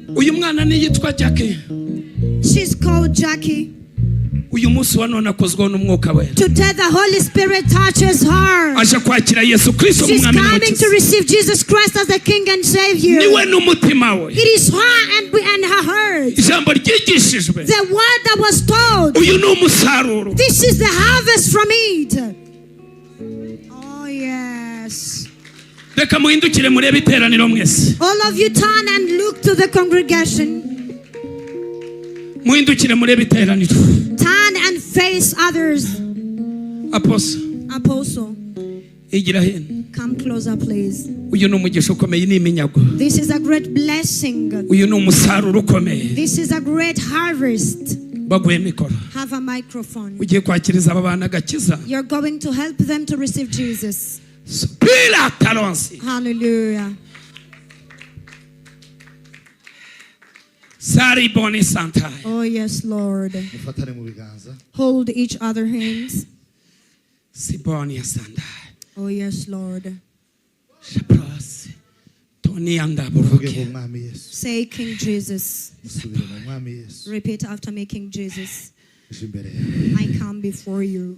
Uyu mwana niyitwa Jackie. She's called Jackie. Uyu munsi wa none akozweho n'Umwuka Wera. Today the Holy Spirit touches her. Aje kwakira Yesu Kristo She's nk'umwami coming to n'umukiza. Receive Jesus Christ as the King and Savior. Niwe n'umutima we. It is her and her heart. Ijambo ryigishijwe. The word that was told. Uyu ni umusaruro. This is the harvest from it. Oh, yes. Reka muhindukire murebe iteraniro mwese. All of you turn and look to the congregation. Muhindukire murebe iteraniro. Turn and face others. Apostle. Apostle, Igira hino. Come closer, please. Uyu ni umugisha ukomeye ni iminyago. This is a great blessing. Uyu ni umusaruro ukomeye. This is a great harvest. Baguhe mikoro. Have a microphone. Ugiye kwakiriza aba bana agakiza. You're going to help them to receive Jesus. Pila taronsi. Hallelujah. Sari boni santai. Oh, yes, Lord. Mufatane mu biganza. Hold each other hands. Siboni sandai. Oh, yes, Lord. Shapros. Toni anda Muvuge ngo buruke. Umwami Yesu. Say, "King Jesus." Musubire mu Mwami Yesu. Repeat after me, "King Jesus." Nje imbere yawe. I come before you.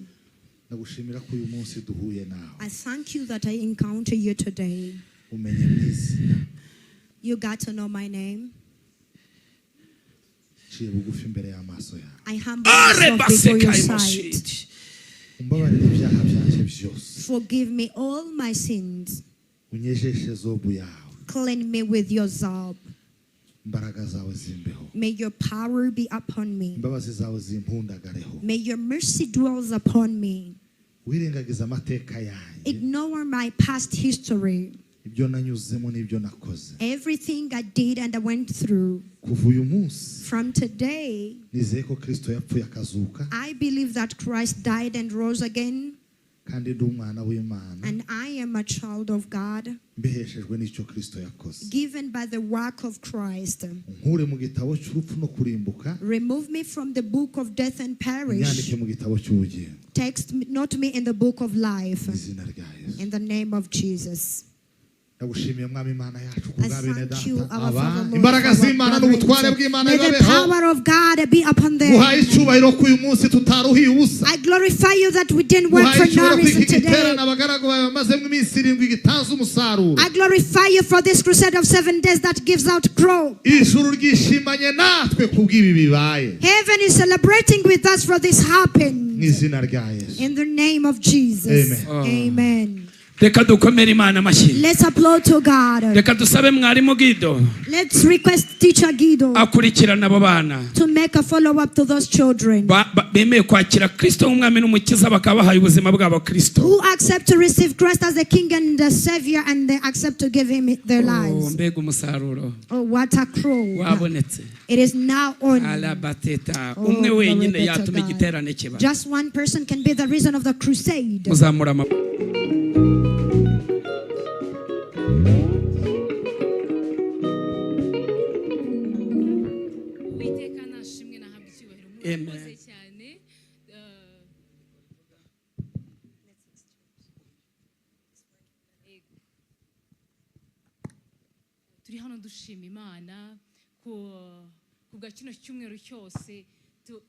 Ndagushimira ko uyu munsi duhuye nawe. I thank you that I encounter you today. Umenye mu izina. You got to know my name. Nciye bugufi imbere y'amaso yawe. I humble Are myself before your basekai sight. moshit. Umbabarire ibyaha byanjye byose. Forgive me all my sins. Unyejeshe zobu yawe. Clean me with your hyssop. Imbaraga zawe zimbeho. May your power be upon me. Imbabazi zawe zimpundagareho. May your mercy dwells upon me. Wirengagiza amateka yanjye. Ignore my past history. Ibyo nanyuzemo n'ibyo nakoze. Everything I did and I went through. Kuva uyu munsi From today, nizeye ko Kristo yapfuye akazuka. I believe that Christ died and rose again, Kandi ndi umwana w'Imana. And I am a child of God, Mbiheshejwe n'icyo Kristo yakoze. Given by the work of Christ. Unkure mu gitabo cy'urupfu no kurimbuka. Remove me from the book of death and perish. Unyandike mu gitabo cy'ubugingo. Text not me in the book of life. Mu izina rya Yesu. In the name of Jesus. Ndagushimiye Mwami Imana yacu ku I bwa bene thank you, data our aba Father, Lord, imbaraga for our z'Imana n'ubutware brethren. bw'Imana May the bibabeho. Power of God be upon them. Guhaye icyubahiro ko uyu munsi tutaruhiye ubusa. I glorify you that we didn't work Guhaye for no icyubahiro ko reason iki today. giterane abagaragu bawe bamazemo iminsi irindwi gitanze umusaruro. I glorify you for this crusade of 7 days that gives out growth. Ijuru ryishimanye natwe kubw'ibi bibaye. Heaven is celebrating with us for this Mu happened. Izina rya Yesu. In the name of Jesus. Amen. Amen. Reka dukomere Imana amashyi. Let's applaud to God. Reka dusabe mwarimu Guido Let's request Teacher Guido akurikirana abo bana to make a follow up to those children Ba- ba- bemeye kwakira Kristo nk'umwami n'umukiza bakaba bahaye ubuzima bwabo Kristo. Who accept to receive Christ as the King and the Savior, and they accept to give him their Oh, lives. mbega umusaruro Oh, what a crow. wabonetse. It is now on. Alabateta Oh, umwe glory wenyine be to yatuma God. igiterane kiba. Just one person can be the reason of the crusade. Muzamura amaboko. Uwiteka nashimwe nahabwa icyubahiro. Amen. Murakoze cyane. Yego. Turi hano dushima Imana ku bwa kino cyumweru cyose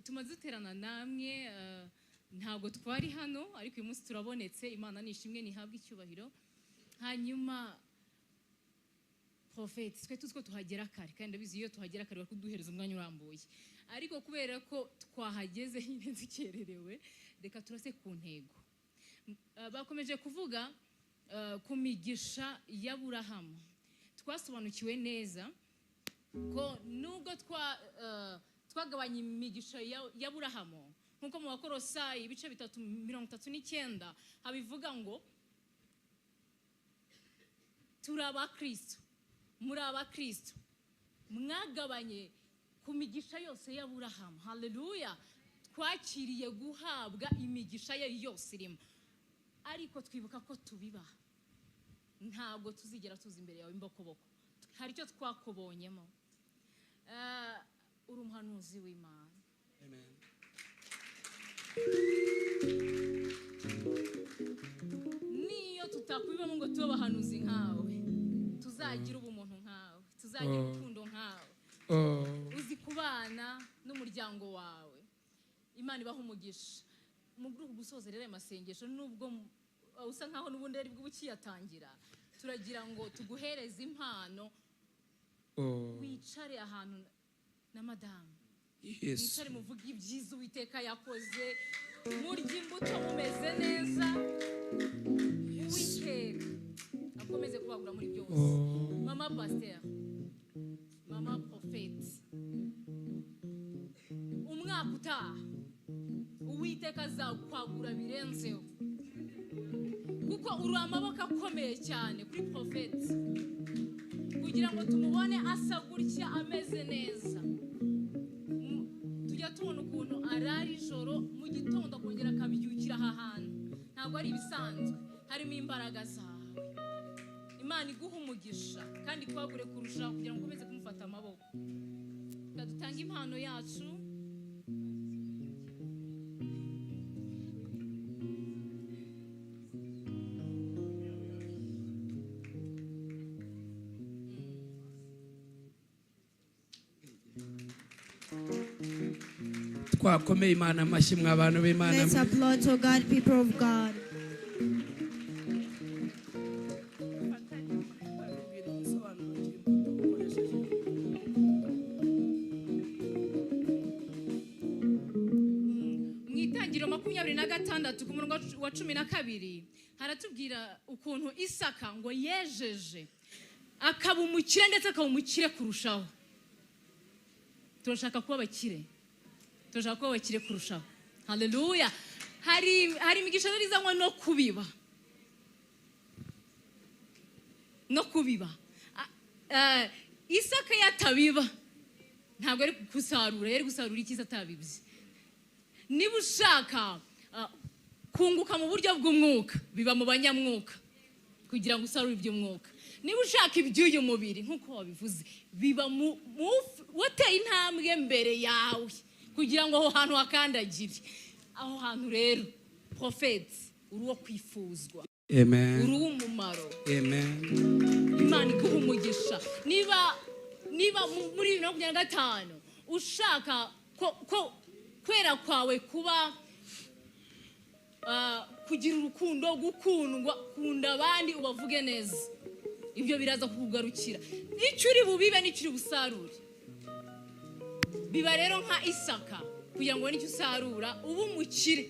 tumaze duterana namwe. Ntabwo twari hano ariko uyu munsi turabonetse. Imana nishimwe nihabwe icyubahiro. Hanyuma Profeti, twe tuzi ko tuhagera kare kandi ndabizi iyo tuhagera kare bari kuduhereza umwanya urambuye, ariko kubera ko twahageze nyine dukererewe reka turase ku ntego. Bakomeje kuvuga ku migisha y'Aburahamu. Twasobanukiwe neza ko nubwo twagabanya imigisha y'Aburahamu nk'uko mu Bakorosayi ibice 3:39 habivuga ngo turi abakristo, muri abakristo mwagabanye ku migisha yose y'Aburahamu. Haleluya! Twakiriye guhabwa imigisha ye yose irimo, ariko twibuka ko tubiba ntabwo tuzigera tuza imbere yawe imbokoboko. Hari icyo twakubonyemo. Uri umuhanuzi w'Imana. Niyo tutakubibamo ngo tube abahanuzi nkawe, tuzagira ubumuntu nkawe, tuzagira Oh. urukundo nkawe. Oh. Uzi kubana n'umuryango wawe. Imana ibaha umugisha. Mu rwego gusoza rero aya masengesho, nubwo usa nkaho n'ubundi ari bwo ukiyatangira, turagira ngo tuguhereze impano. Oh. Wicare ahantu na madamu. Yesu. Mwicare muvuge ibyiza Uwiteka yakoze, murya imbuto mumeze neza. Uwiteka akomeze kubagura muri byose. Mama pasiteri, mama porofeti, umwaka utaha Uwiteka azakwagura birenzeho, kuko uri amaboko akomeye cyane kuri porofeti kugira ngo tumubone asa gutya, ameze neza. Tujya tubona ukuntu arara ijoro, mu gitondo akongera akabyukira aha hantu. Ntabwo ari ibisanzwe, harimo imbaraga zawe. Imana iguha umugisha kandi ikwagure kurushaho kugira ngo ukomeze kumufata amaboko. Reka dutange impano yacu. Twakomeye Imana amashyi, mwa bantu b'Imana. Let's applaud to God, people of God. Mu Itangiriro 26 ku murongo wa 12 haratubwira ukuntu Isaka ngo yejeje akaba umukire, ndetse akaba umukire kurushaho. Turashaka kuba abakire, turashaka kuba abakire kurushaho. Haleluya! Hari imigisha rero izanwa no kubiba, no kubiba. Isaka yatabiba ntabwo ari gusarura, yari gusarura icyiza atabibye. Niba ushaka kunguka mu buryo bw'umwuka, biba mu banyamwuka kugira ngo usarure iby'umwuka. Niba ushaka iby'uyu mubiri, nk'uko wabivuze, biba mu wateye intambwe mbere yawe kugira ngo aho hantu hakandagire. Aho hantu rero, porofeti, uri uwo kwifuzwa. Amen. Uri uw'umumaro. Amen. Imana iguha umugisha. Niba muri 2025 ushaka ko kwera kwawe kuba kugira urukundo, gukundwa, kunda abandi, ubavuge neza, ibyo biraza kukugarukira. Icyo uri bubibe n'icyo uri busarure. Biba rero nka Isaka kugira ngo ubone icyo usarura, ube umukire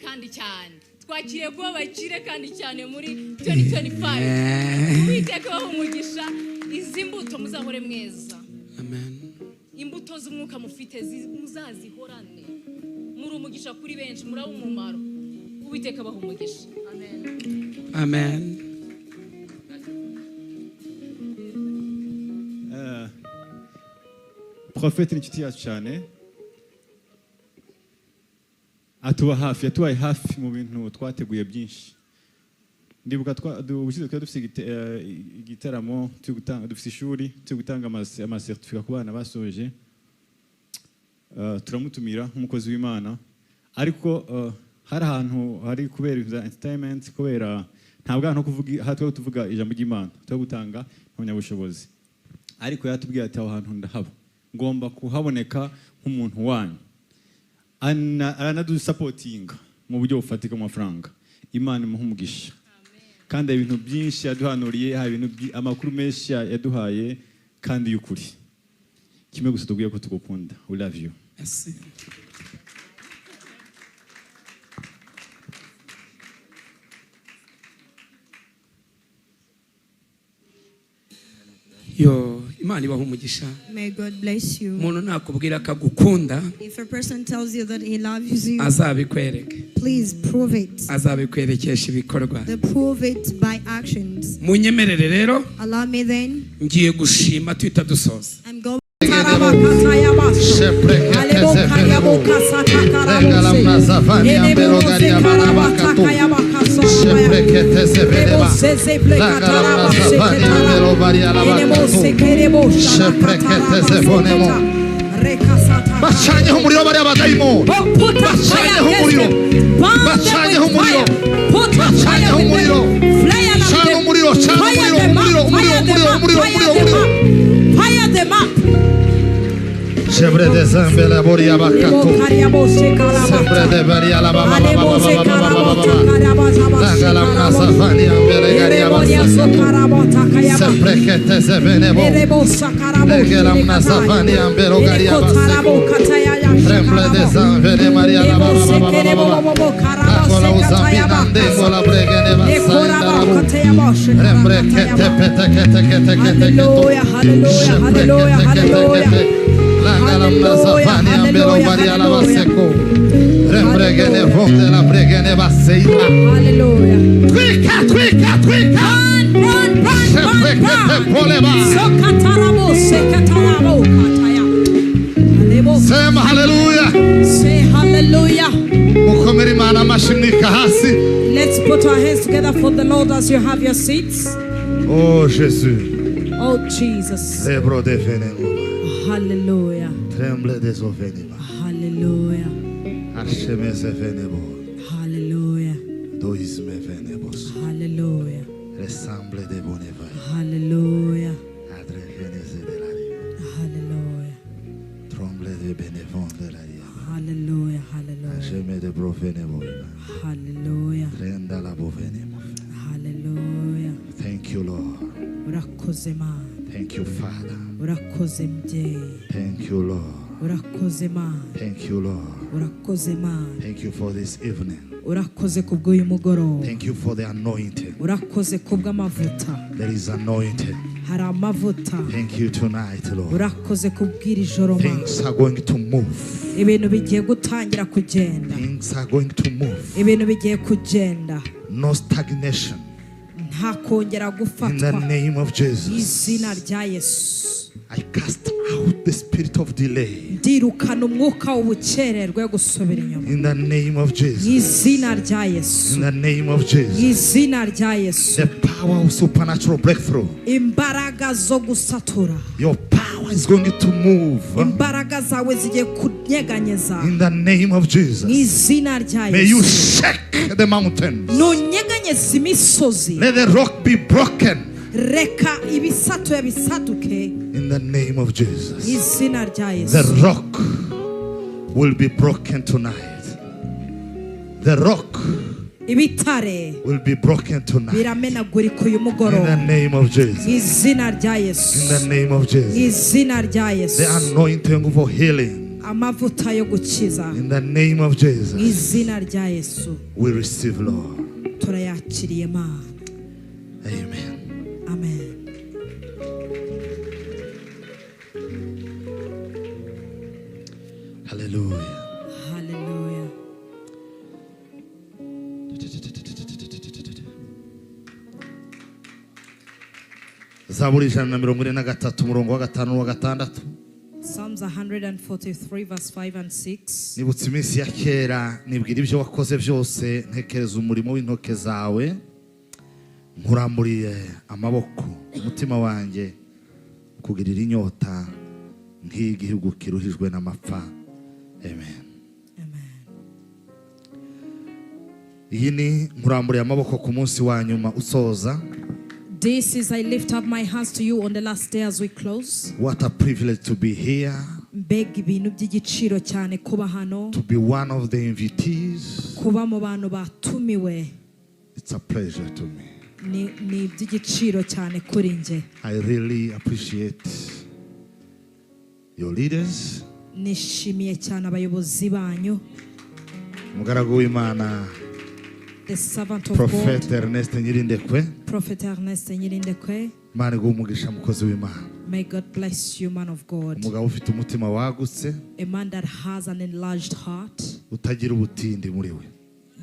kandi cyane. Twakiriye kuba abakire kandi cyane muri 2025. Uwiteka abahe umugisha. Izi mbuto muzahore mweza. Amen. Imbuto z'umwuka mufite muzazihorane. Muri umugisha kuri benshi, muraba umumaro. Uwiteka abahe umugisha. Amen. Amen. Prophet ni inshuti yacu cyane, atuba hafi, yatubaye hafi mu bintu twateguye byinshi. Ndibuka ubushize twari dufite igitaramo, turi gutanga, dufite ishuri, turi gutanga amacertificat ku bana basoje. Turamutumira nk'umukozi w'Imana, ariko hari ahantu hari kubera ibintu bya entertainment, kubera ntabwo ahantu ho kuvuga, aha twari tuvuga ijambo ry'Imana, twari gutanga impamyabushobozi, ariko yaratubwiye ati aho hantu ndahaba, ngomba kuhaboneka nk'umuntu wanyu. Aranadusapotinga mu buryo bufatika mu mafaranga. Imana imuhe umugisha. Kandi hari ibintu byinshi yaduhanuriye, hari ibintu amakuru menshi yaduhaye kandi y'ukuri. Kimwe gusa tubwiye ko tugukunda. We love you. Merci. Yo, Imana ibaha umugisha. May God bless you. Umuntu nakubwira akagukunda, If a person tells you that he loves you, azabikwereke. please prove it. Azabikwerekesha ibikorwa. They prove it by actions. Munyemerere rero, Allow me then. ngiye gushima tuhita dusoza. I'm going. Bacanyeho umuriro bariya badayimoni, bacanyeho umuriro, bacanyeho umuriro, bacanyeho umuriro, cana umuriro, cana umuriro, umuriro, umuriro, umuriro, umuriro, umuriro, umuriro. Fire them up. Shebre de zambele boria bakato. Sempre de beria la ba ba ba ba ba ba ba ba ba ba. Langala mnasafani ambele garia basakato. Sempre che te se venebo. Legela mnasafani ambelo garia baseko. Tremble de zanvene Maria la ba ba ba ba ba ba ba. Akola uzambina ndengo la bregene basainda la bu. Rembre che te pete che te che te che te che to. Hallelujah, hallelujah, hallelujah, hallelujah. Langala mnasafani ambelo Maria la baseko. Rembregene vonde la bregene baseita. Hallelujah. Twika, twika, twika. Run, run, run, Sempre run, che te run. poleba. Sokatarabo, sekatarabo, kataya. Alebo. Sema hallelujah. Say hallelujah. Mukomere Imana amashyi mwika hasi. Let's put our hands together for the Lord as you have your seats. Oh Jésus. Oh Jesus. Lebro de venemo. Hallelujah. Tremble des ovenima. Hallelujah. Archemeze venebo. Hallelujah. Doisme venebos. Hallelujah. Ressemble de boneva. Hallelujah. Adre veneze de la ria. Hallelujah. Tremble de benevon de la ria. Hallelujah. Hallelujah. Archeme de brovenemo. Hallelujah. Trenda la bovenemo. Hallelujah. Thank you, Lord. Urakoze Mana. Thank you, Father. Urakoze Mubyeyi. Thank you, Lord. Urakoze Mana. Thank you, Lord. Urakoze Mana. Thank you for this evening. Urakoze kubw'uyu mugoroba. Thank you for the anointing. Urakoze kubw'amavuta. There is anointing. Hari amavuta. Thank you tonight, Lord. Urakoze kubw'iri joro Mana. Things are going to move. Ibintu bigiye gutangira kugenda. Things are going to move. Ibintu bigiye kugenda. No stagnation. Nta kongera In the gufatwa. name of Jesus. Izina rya Yesu. I cast out the spirit of delay. Ndirukana umwuka w'ubukererwe gusubira inyuma. In the name of Jesus. Izina rya Yesu. In the name of Jesus. Izina rya Yesu. The power of supernatural breakthrough. Imbaraga zo gusatura. Your power is going to move. Imbaraga zawe zigiye kunyeganyeza. In the name of Jesus. Izina rya May you Yesu. shake the mountains. Nunyeganyeza imisozi. Let the rock be broken. Reka ibisatuye bisaduke. In the name of Jesus. Izina rya The Yesu. rock will be broken tonight. The rock Ibitare will be broken tonight. biramenagurika uyu In the mugoroba. name of Jesus. Izina rya In Yesu. the name of Jesus. Izina rya Yesu. The anointing for healing. Amavuta yo gukiza. In the name of Jesus. Izina rya Yesu. We receive, Lord. Turayakiriye Mana. Amen. Amen. Hallelujah. Hallelujah. Zaburi 143 umurongo wa 5 n'uwa 6. Psalms 143 verse 5 and 6. Nibutse iminsi ya kera nibwira ibyo wakoze byose ntekereza umurimo w'intoke zawe nkuramburiye amaboko umutima wanjye kugirira inyota nk'igihugu kiruhijwe n'amapfa. Amen. Amen. Iyi ni nkuramburiye amaboko ku munsi wa nyuma usoza. This is I lift up my hands to you on the last day as we close. What a privilege to be here, Mbega ibintu by'igiciro cyane kuba hano, to be one of the invitees. kuba mu bantu batumiwe It's a pleasure to me. ni iby'igiciro cyane kuri njye. I really appreciate your leaders. Nishimiye cyane abayobozi banyu. Umugaragu w'Imana The servant of Prophet God, Ernest Nyirindekwe. Prophet Ernest Nyirindekwe. Imana iguhe umugisha mukozi w'Imana. May God bless you, man of God. Umugabo ufite umutima wagutse, A man that has an enlarged heart. utagira ubutindi muri we.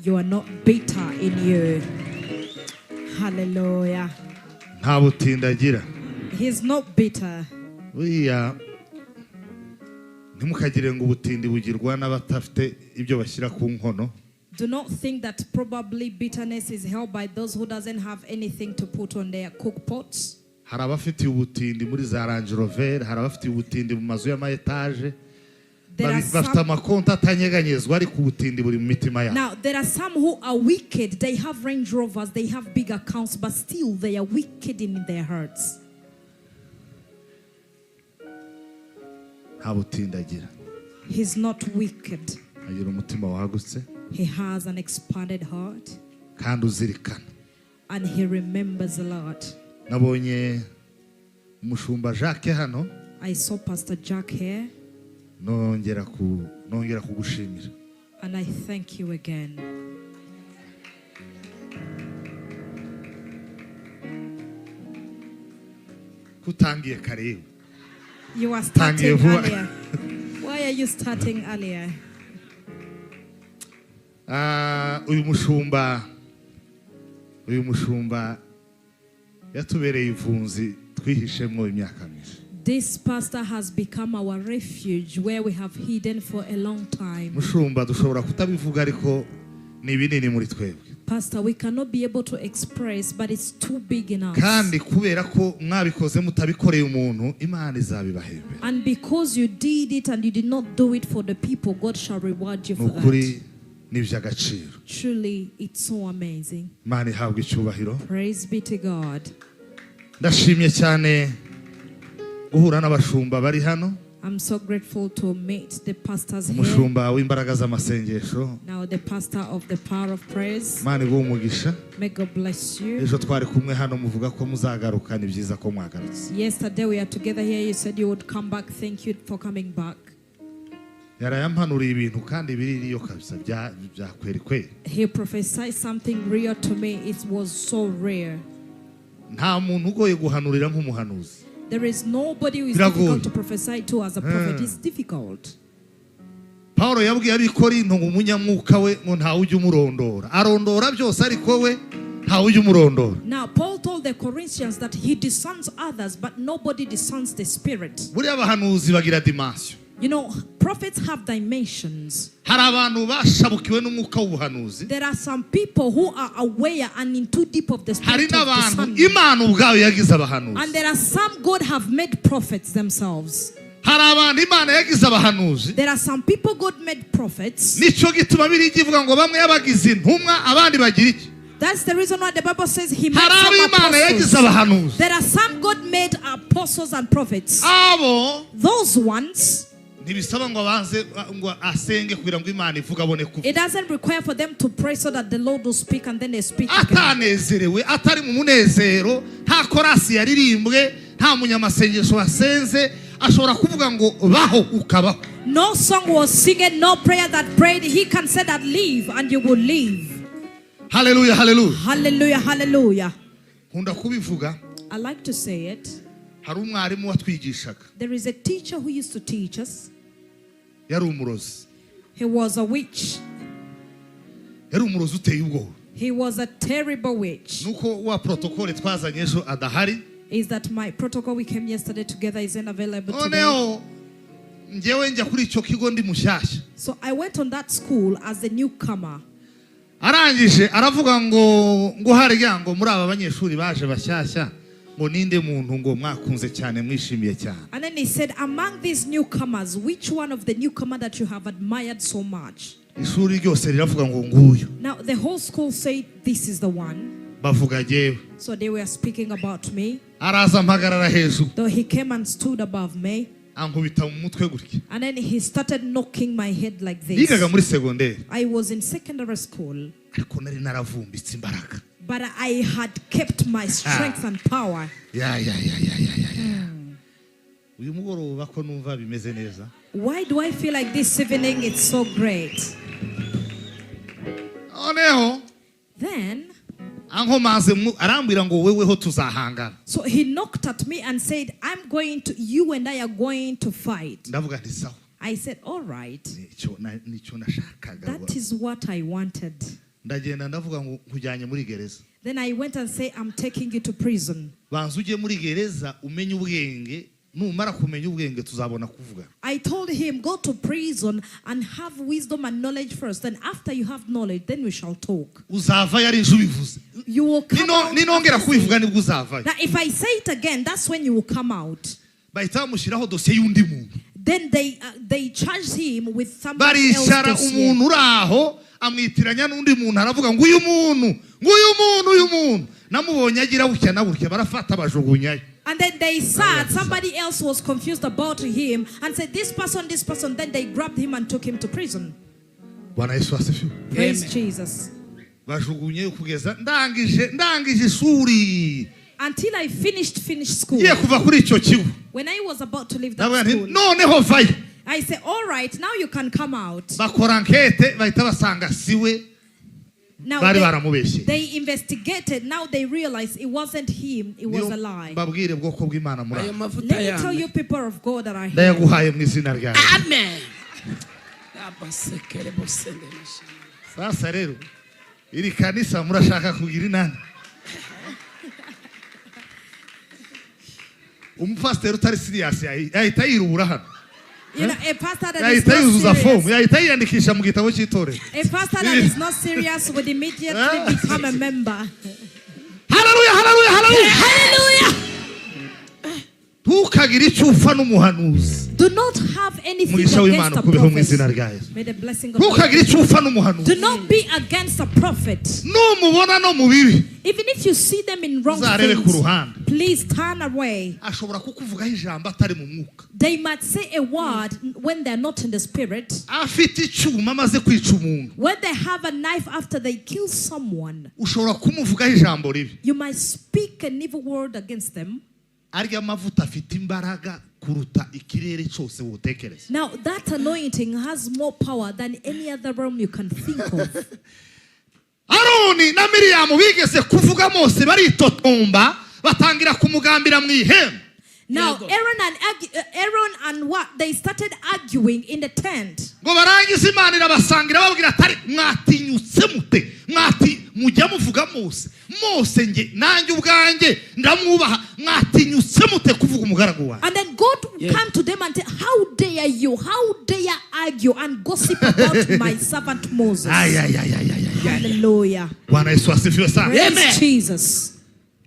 You are not bitter in you. Hallelujah. Nta butindi agira. He's not bitter. Buriya ntimukagire ngo ubutindi bugirwa n'abatafite ibyo bashyira ku nkono. Do not think that probably bitterness is held by those who doesn't have anything to put on their cook pots. Hari abafitiye ubutindi muri za Range Rover, hari abafitiye ubutindi mu mazu y'ama etaje. There are Bafite some, amakonti atanyeganyezwa ariko ubutindi buri mu mitima yabo. now, there are some who are wicked. They have Range Rovers, they have big accounts, but still they are wicked in their hearts. Nta butindagira. He's not wicked. Agira umutima wagutse He has an expanded heart kandi uzirikana. And he remembers a lot. Nabonye umushumba Jacques hano. I saw Pastor Jack here Nongera kugushimira. And I thank you again. Kutangiye kare yewe. You are starting Tangiye vuba. Earlier. Why are you starting earlier? Ah, uyu mushumba yatubereye ivunzi twihishemo imyaka myinshi. This pastor has become our refuge where we have hidden for a long time. Mushumba, dushobora kutabivuga ariko ni binini muri twebwe. Pastor, we cannot be able to express, but it's too big in us. Kandi kubera ko mwabikoze mutabikoreye umuntu, Imana izabibahembera. And because you did it and you did not do it for the people, God shall reward you Ni for that. ukuri ni iby'agaciro. Truly, it's so amazing. Imana ihabwa icyubahiro. Praise be to God. Ndashimye cyane guhura n'abashumba bari hano. I'm so grateful to meet the pastors here. Umushumba w'imbaraga z'amasengesho. Now, the pastor of the power of prayers. Imana iguhe umugisha. May God bless you. Ejo twari kumwe hano muvuga ko muzagaruka, ni byiza ko mwagarutse. Yesterday we are together here. You said you would come back. Thank you for coming back. Yarayampanuriye ibintu kandi biririyo kabisa bya kweri kweri. He prophesied something real to me. It was so rare. Nta muntu ugoye guhanurira nk'umuhanuzi. There is nobody who is Biragoye. Difficult to prophesy to as a prophet. It's difficult. Paul yabwiye ab'Ikorinto ngo umunyamwuka we ngo ntawe ujya umurondora, arondora byose ariko we ntawe ujya umurondora. Now, Paul told the Corinthians that he discerns others, but nobody discerns the spirit. Buriya abahanuzi bagira dimension. Prophets have dimensions. Hari abantu bashabukiwe n'umwuka w'ubuhanuzi. There are some people who are aware and in too deep of the Hari spirit of n'abantu discernment. Imana ubwayo yagize abahanuzi. And there are some God have made prophets themselves. Hari abantu Imana yagize abahanuzi. There are some people God made prophets. Nicyo gituma biriya ivuga ngo bamwe yabagize intumwa abandi bagira iki? That's the reason why the Bible says he made Hari abo some Imana yagize apostles. abahanuzi. There are some God made apostles and prophets. Abo Those ones, ntibisaba ngo abanze ngo asenge kugira ngo Imana ivuge abone kuvuga. It doesn't require for them to pray so that the Lord will speak and then they speak again. Atanezerewe, atari mu munezero, nta korasi yaririmbwe, nta munyamasengesho wasenze, ashobora kuvuga ngo baho ukabaho. No song was singing, no prayer that prayed. He can say that live and you will live. Haleluya, haleluya. Hallelujah, hallelujah. Nkunda kubivuga. I like to say it. Hari umwarimu watwigishaga. There is a teacher who used to teach us. Yari umurozi. He was a witch. Yari umurozi uteye ubwoba. He was a terrible witch. Nuko wa protocole twazanye ejo adahari. Is that my protocol we came yesterday together isn't available today. Noneho njyewe njya kuri icyo kigo ndi mushyashya. So I went on that school as a newcomer. Arangije aravuga ngo harya ngo muri aba banyeshuri baje bashyashya ngo ninde muntu ngo mwakunze cyane mwishimiye cyane? And then he said, "Among these newcomers, which one of the newcomer that you have admired so much?" Ishuri ryose riravuga ngo nguyu. Now the whole school said, "This is the one." Bavuga jyewe. So they were speaking about me. Araza ampagarara hejuru. Though he came and stood above me. Ankubita mu mutwe gutya. And then he started knocking my head like this. Yigaga muri segonderi. I was in secondary school, Ariko nari naravumbitse imbaraga. But I had kept my strength and power. Ya ya ya ya ya ya ya, uyu mugoroba ko numva bimeze neza. Why do I feel like this evening it's so great? Noneho Then, ankomanze arambwira ngo weweho tuzahangana. So he knocked at me and said, You and I are going to fight." Ndavuga nti sawa. I said, "All right." Nicyo nashakaga. That is what I wanted. Ndagenda ndavuga ngo nkujyanye muri gereza. Then I went and said, "I'm taking you to prison." Banza ujye muri gereza umenye ubwenge, numara kumenya ubwenge tuzabona kuvuga. I told him, "Go to prison and have wisdom and knowledge first. And after you have knowledge, then we shall talk." Uzavayo ari ejo ubivuze. You will come out. Ninongera kubivuga nibwo uzavayo. Now, if I say it again, that's when you will come out. Bahita bamushyiraho dosiye y'undi muntu. Then they charged him with somebody else Baricara dossier. umuntu uri aho amwitiranya n'undi muntu, aravuga ngo uyu muntu, ngo uyu muntu, uyu muntu namubonye agira gutya na gutya, barafata bajugunyayo. And then they sat, somebody else was confused about him and said, "This person, this person." Then they grabbed him and took him to prison. Bwana Yesu asifiwe. Praise Amen. Jesus. Bajugunye kugeza ndangije ishuri. Until I finished school. Ngiye kuva kuri icyo kigo, When I was about to leave that ndavuga nti school, noneho vayo. I said, "All right, now you can come out." Bakora enquête, bahita basanga siwe. Now Bari baramubeshye. they investigated. Now they realized it wasn't him, it was a lie. Mbabwire, bwoko bw'Imana muri Ayo aha, mavuta Let me tell yawe. you, people of God that are here. ndayaguhaye mu izina ryawe. Amen. Abasekere bosende mashini. Sasa rero iri kanisa murashaka kugira inani umupasiteri utari serious yahita yirubura hano. A pastor that is Yahita not yuzuza serious, fomu, yahita yiyandikisha mu gitabo cy'itorero. a pastor that is not serious would immediately become a member. Haleluya, haleluya, haleluya! Hallelujah! Ntukagire icyo upfa n'umuhanuzi. Do not have anything Umugisha w'Imana against a ukubeho mu izina prophet. rya Yesu. May the blessing of Ntukagire icyo upfa n'umuhanuzi. Do not be against a prophet. Numubona no mu bibi, Even if you see them in wrong uzarebe ku things, ruhande. Please turn away. Ashobora kukuvugaho ijambo atari mu mwuka. They might say a word when they're not in the spirit. Afite icyuma amaze kwica umuntu, When they have a knife after they kill someone, ushobora kumuvugaho ijambo ribi. You might speak an evil word against them. Arya mavuta afite imbaraga kuruta ikirere cyose wotekereza. Now, that anointing has more power than any other realm you can think of. Aroni na Miriyamu bigeze kuvuga Mose, baritotomba, batangira kumugambira mu ihema. Now, Yego. Aaron and what? They started arguing in the tent. Ngo barangize, Imana irabasangira, babwira atari mwatinyutse mute mwati mujya muvuga Mose? Mose nge nanjye ubwanjye ndamwubaha, mwatinyutse mute kuvuga umugaragu wanjye? And then God Yeah. came to them and said, "How dare you? How dare argue and gossip about my servant Moses?" Ay, ay, ay, ay, ay, ay. Hallelujah. Bwana Yesu asifiwe sana. Praise Amen. Jesus.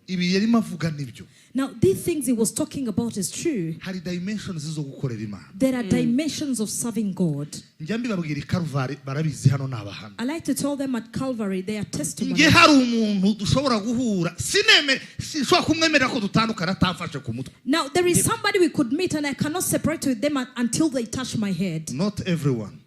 Ibi yarimo avuga nibyo. Now, these things he was talking about is true. Hari dimensions zo gukorera Imana. There are dimensions of serving God. Njya mbibabwira i Karuvari, barabizi hano ni abahamya. I like to tell them at Calvary, they are testimony. Nge hari umuntu dushobora guhura, sineme sinshobora kumwemerera ko dutandukana atamfashe ku mutwe. Now, there is somebody we could meet, and I cannot separate with them until they touch my head. Not everyone.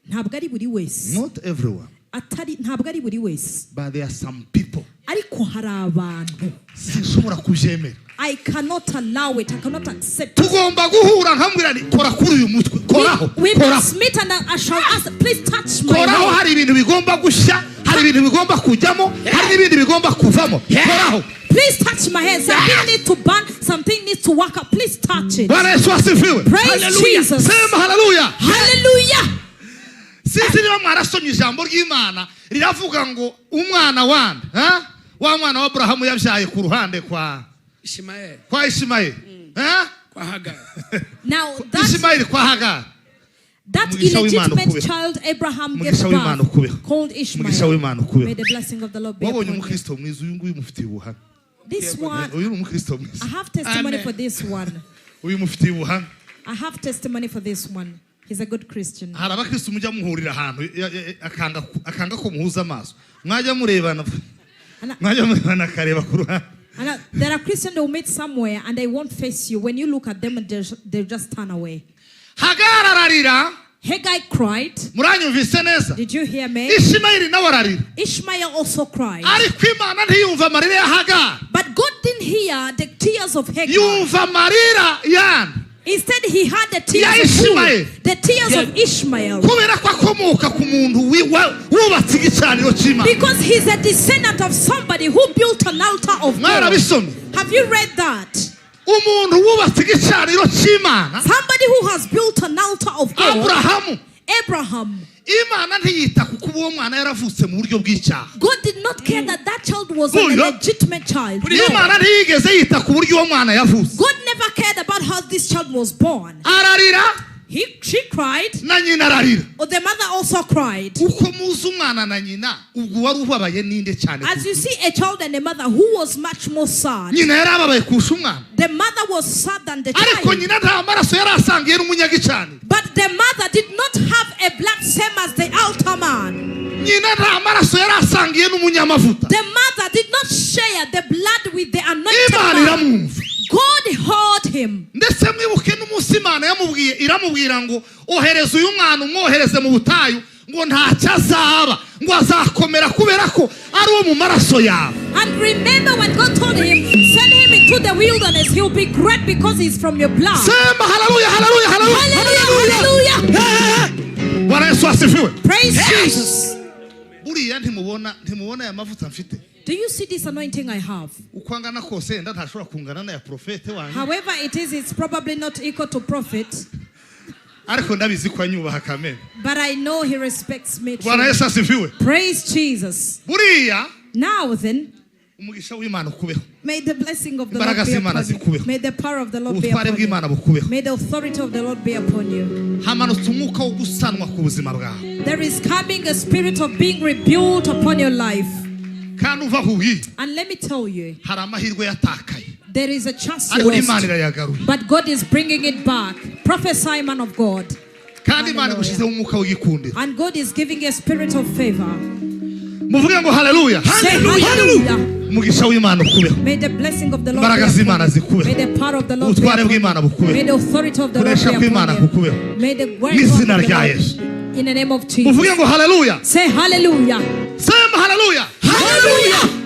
Ntabwo ari buri wese. Not everyone. Atari, ntabwo ari buri wese. But there are some people Ariko hari abantu. sinshobora kubyemera. I cannot allow it. I cannot accept it. Tugomba guhura nkamubwira nti kora kuri uyu mutwe, koraho. We Koraho. must meet and I shall ask, "Please touch my Koraho. head." Hari ibintu bigomba gushya, hari ibintu bigomba kujyamo, hari n'ibindi bigomba kuvamo. Koraho. Please touch my head. Something needs to burn. Something needs to work up. Please touch it. Bwana Yesu asifiwe. Praise Hallelujah. Jesus. Sema haleluya. Hallelujah. Sinzi niba mwarasomye ijambo ry'Imana riravuga ngo umwana wande ha? Wa mwana wa Aburahamu yabyaye ku ruhande kwa Ishimaeli. Kwa Ishimayeli, ha? Kwa Hagari. Now that Ishimayeli kwa Hagari. that Umugisha w'Imana illegitimate ukubeho. child Abraham gave Umugisha w'Imana ukubeho. birth called Umugisha Ishmael. w'Imana ukubeho. May the blessing of the Lord be Wabonye upon you. umukristo mwiza, uyu nguyu mufitiye ubuhamya. This one, Uyu ni umukristo mwiza. I have testimony Amen. for this one. Uyu mufitiye ubuhamya. I have testimony for this one. He's a good Christian. Hari abakristo mujya muhurira ahantu akanga ko muhuza amaso, mwajya murebana, mwajya murebana akareba ku ruhande. And there are Christians who meet somewhere and they won't face you. When you look at them, they'll just turn away. Hagari ararira. Haggai cried. Muranyumvise neza? Did you hear me? Ishimayeli nawe ararira. Ishmael also cried. Ariko Imana ntiyumva amarira ya Hagari. But God didn't hear the tears of Haggai. Yumva amarira yandi. Instead, he had the tears Ya of who? Ishmael. The tears of Ishmael. Kubera ko akomoka ku muntu wubatse igicaniro cy'Imana. Because he's a descendant of somebody who built an altar of God. Mwarabisomye? Have you read that? Umuntu wubatse igicaniro cy'Imana, Somebody who has built an altar of God. Aburahamu. Abraham. Imana ntiyita ku kuba uwo mwana yaravutse mu buryo bw'icyaha. God did not care that that child was an Oya. illegitimate child. No. Imana ntiyigeze yita ku buryo uwo mwana yavutse. God never cared about how this child was born. Ararira. She cried, Na nyina ararira. or the mother also cried. Uko muzi umwana na nyina, ubwo wari ubabaye ninde cyane? As you see, a child and a mother, who was much more sad? Nyina yari ababaye kurusha umwana. The mother was sad than the Ariko child. nyina nta maraso yari asangiye n'umunyagicaniro. But the mother did not have a blood same as the altar man. Nyina nta maraso yari asangiye n'umunyamavuta. The mother did not share the blood with the anointed Imana man. iramwumva. God heard him. Ndetse mwibuke n'umunsi Imana yamubwiye, iramubwira ngo ohereza uyu mwana, umwohereze mu butayu, ngo ntacyo azaba, ngo azakomera kubera ko ari uwo mu maraso yawe. And remember when God told him, send him into the wilderness, he'll be great because he's from your blood. Sema haleluya, haleluya, haleluya. Hallelujah, hallelujah. Eh, eh. Bwana Yesu asifiwe. Praise Jesus. Buriya ntimubona aya mavuta mfite? Do you see this anointing I have? Uko angana kose, yenda ntashobora kungana n'aya porofete wanyu, However it is, it's probably not equal to prophet, ariko ndabizi ko anyubaha kamere. But I know he respects me Bwana truly. Yesu asifiwe. Praise Jesus. Buriya Now then, umugisha w'Imana ukubeho. May the blessing of the Lord Imbaraga be z'Imana upon you. zikubeho. May the power of the Lord be Ubutware upon you. bw'Imana bukubeho. May the authority of the Lord be upon you. Hamanutse umwuka wo gusanwa ku buzima bwawe. There is coming a spirit of being rebuilt upon your life. Kandi uva aho, And let me tell you, hari amahirwe yatakaye, there is a chance you ariko Imana lost. irayagaruye. But God is bringing it back. Prophesy, man of God. Kandi Imana Hallelujah. igushyizeho umwuka w'igikundiro. And God is giving you a spirit of favor. Muvuge ngo haleluya. Say hallelujah. Umugisha w'Imana ukubeho. May the blessing of the Lord Imbaraga be upon z'Imana you. zikubeho. May the power of the Lord be Ubutware upon bw'Imana you. bukubeho. May the authority of the Lord Kunesha be kw'Imana upon you. kukubeho. May the great Mw'izina work of the rya Lord Yesu. in the name of Jesus. Muvuge ngo haleluya. Say hallelujah. Sema haleluya. Hallelujah.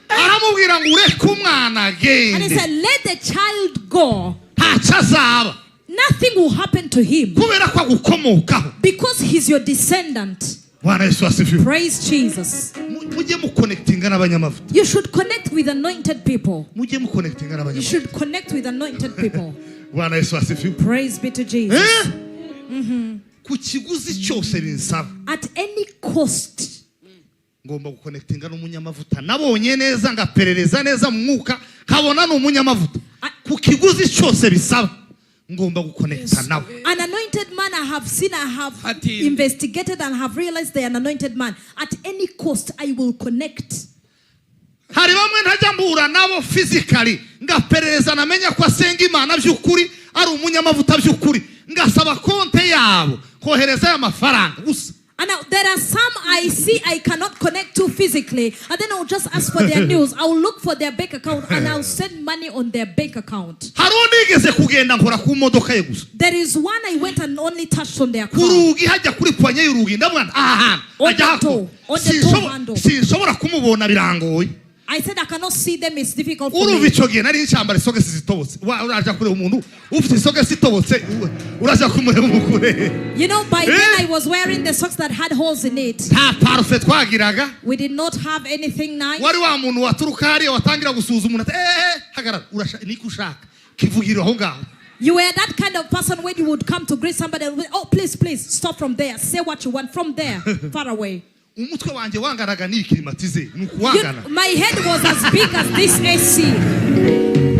Aramubwira ngo ureke umwana And he agende, said, let the child go. ntacyo azaba Nothing will happen to him kubera ko agukomokaho. Because he's your descendant. Bwana Yesu asifiwe. Praise Jesus. Mujye mukonekitinga n'abanyamavuta. You should connect with anointed people. Mujye mukonekitinga You n'abanyamavuta. should connect with anointed people. Bwana Yesu asifiwe. Praise be to Jesus. Eh? Ku kiguzi cyose binsaba, At any cost, ngomba gukonekitinga n'umunyamavuta nabonye neza, ngaperereza neza mu mwuka, nkabona ni umunyamavuta. Ku kiguzi cyose bisaba, ngomba gukonekita nawe. An anointed man I have seen, I have Ati- investigated and have realized they are an anointed man. At any cost, I will connect. Hari bamwe ntajya mbura nabo physically, ngaperereza namenya ko asenga Imana by'ukuri, ari umunyamavuta by'ukuri, ngasaba konte yabo, kohereza aya mafaranga gusa. And now there are some I see I cannot connect to physically. And then I'll just ask for their news. I'll look for their bank account and I'll send money on their bank account. Hari undi yigeze kugenda nkora ku modoka ye gusa. There is one I went and only touched on their Ku car. rugi hajya kuri poignée y'urugi, ndavuga nti aha hantu On ajya the hakora. door, on the door handle. Sinshobora kumubona, birangoye. I said I cannot see them, it's difficult for Urumva me. icyo gihe nari ncyambara isogesi zitobotse. Uraja kureba umuntu ufite isogesi itobotse, uraja kumureba umukure? By then Eh? I was wearing the socks that had holes in it. Nta parufe twagiraga. We did not have anything nice. Wari wa muntu waturuka hariya watangira gusuhuza umuntu ati eee, hagarara, niko ushaka kivugirira aho ngaho. You were that kind of person when you would come to greet somebody and would, oh, please, please, stop from there. Say what you want from there, far away. Umutwe wanjye wanganaga n'iyi climatiseur ni ukuwangana. My head was as big as this AC.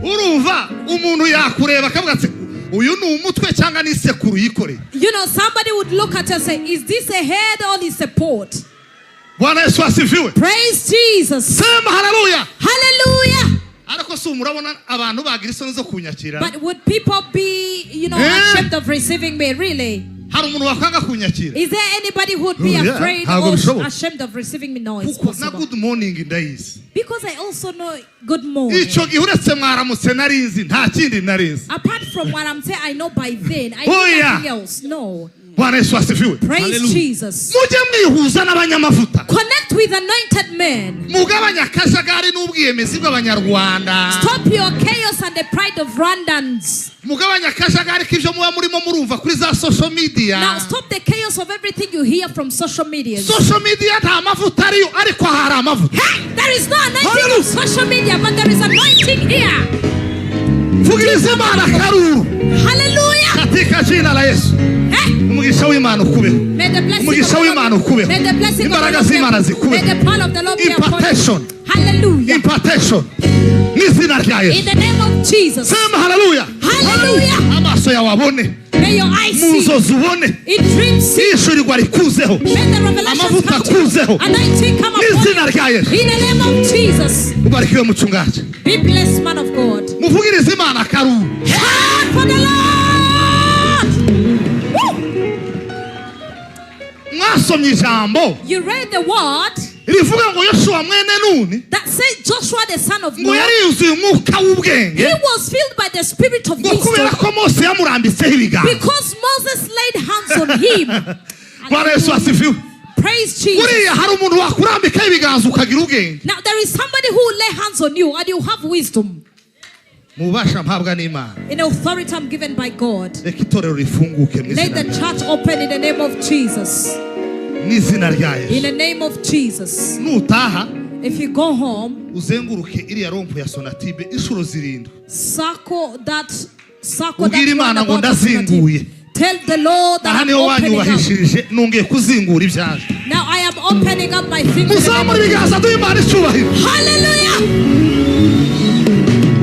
Urumva umuntu yakureba akavuga ati uyu ni umutwe cyangwa ni isekuru yikoreye? Somebody would look at you and say, is this a head or is a pot? Bwana Yesu asifiwe. Praise Jesus. Sema haleluya. Hallelujah. Ariko si murabona abantu bagira isoni zo kunyakira? But would people be Eh? ashamed of receiving me? Really? Hari umuntu wakwanga kunyakira? Is there anybody who would be Oh, yeah. afraid Ntabwo or bishoboka. ashamed of receiving me? No, it's Kuko na possible. good morning ndayizi. Because I also know good morning. Icyo gihe uretse mwaramutse narinzi, nta kindi narinzi. Apart from what I'm saying, I know by then. I know Oh, yeah. nothing else. No. Bwana Yesu asifiwe. Praise Hallelujah. Jesus. Mujye mwihuza n'abanyamavuta. Connect with anointed men. Mugabanye akajagari n'ubwiyemezi bw'Abanyarwanda. Stop your chaos and the pride of Rwandans. Mugabanye akajagari k'ibyo muba murimo murumva kuri za social media. Now stop the chaos of everything you hear from social media. Social media nta mavuta ariyo, ariko hari amavuta. Hey, there is no anointing on social media, but there is anointing here. Vugiriza Imana akaruru. Hallelujah. Katika jina la Yesu. Hey. Umugisha w'Imana ukubeho. May the blessing of Umugisha the Lord, w'Imana ukubeho. may the blessing of the Imbaraga Lord be z'Imana upon- zikubeho. May the power of the Lord be upon you. Impartation. Hallelujah. Impartation mu izina rya In Yesu. the name of Jesus. Sema haleluya. Hallelujah. Amaso yawe abone. May your eyes Mu see. nzozi ubone. In dreams see. Ishurirwa rikuzeho. May the revelations Amavuta come to you. akuzeho. Anointing come Mu upon izina you. rya Yesu. In the name of Jesus. Ubarikiwe mucungaje. Be blessed, man of God. Muvugirize Imana akaruru. Shout for the Lord. Woo! Mwasomye ijambo. You read the word. Rivuga ngo Yoshuwa mwene Nuni that said Joshua the son of ngo Nun, yari yuzuye umwuka w'ubwenge he was filled by the spirit of ngo kubera wisdom ko Mose yamurambitseho ibiganza. because Moses laid hands on him. Bwana Yesu asifiwe. Praise Jesus. Buriya hari umuntu wakurambikaho ibiganza ukagira ubwenge. Now there is somebody who will lay hands on you and you have wisdom. Mu bubasha mpabwa n'Imana, In authority I'm given by God. reka itorero rifunguke mu Let izina the rya- church open in the name of Jesus. mu izina rya In Yesu. the name of Jesus. Nutaha If you go home, uzenguruke iriya rond-point ya Sonatube inshuro zirindwi. circle that Ubwire Imana ngo roundabout of Sonatube. ndazinguye. Tell the Lord that Aha I'm niho opening up. wanyubahishirije, nongeye kuzingura ibyaje. Now I am opening up my things in the name Muzamure of ibiganza duhe Imana icyubahiro. Hallelujah!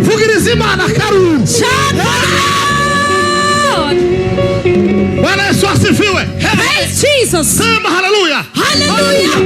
Vugiriza Imana akaruru. Shout for the Lord! Bwana Yesu asifiwe. Praise Jesus! Sema haleluya. Hallelujah!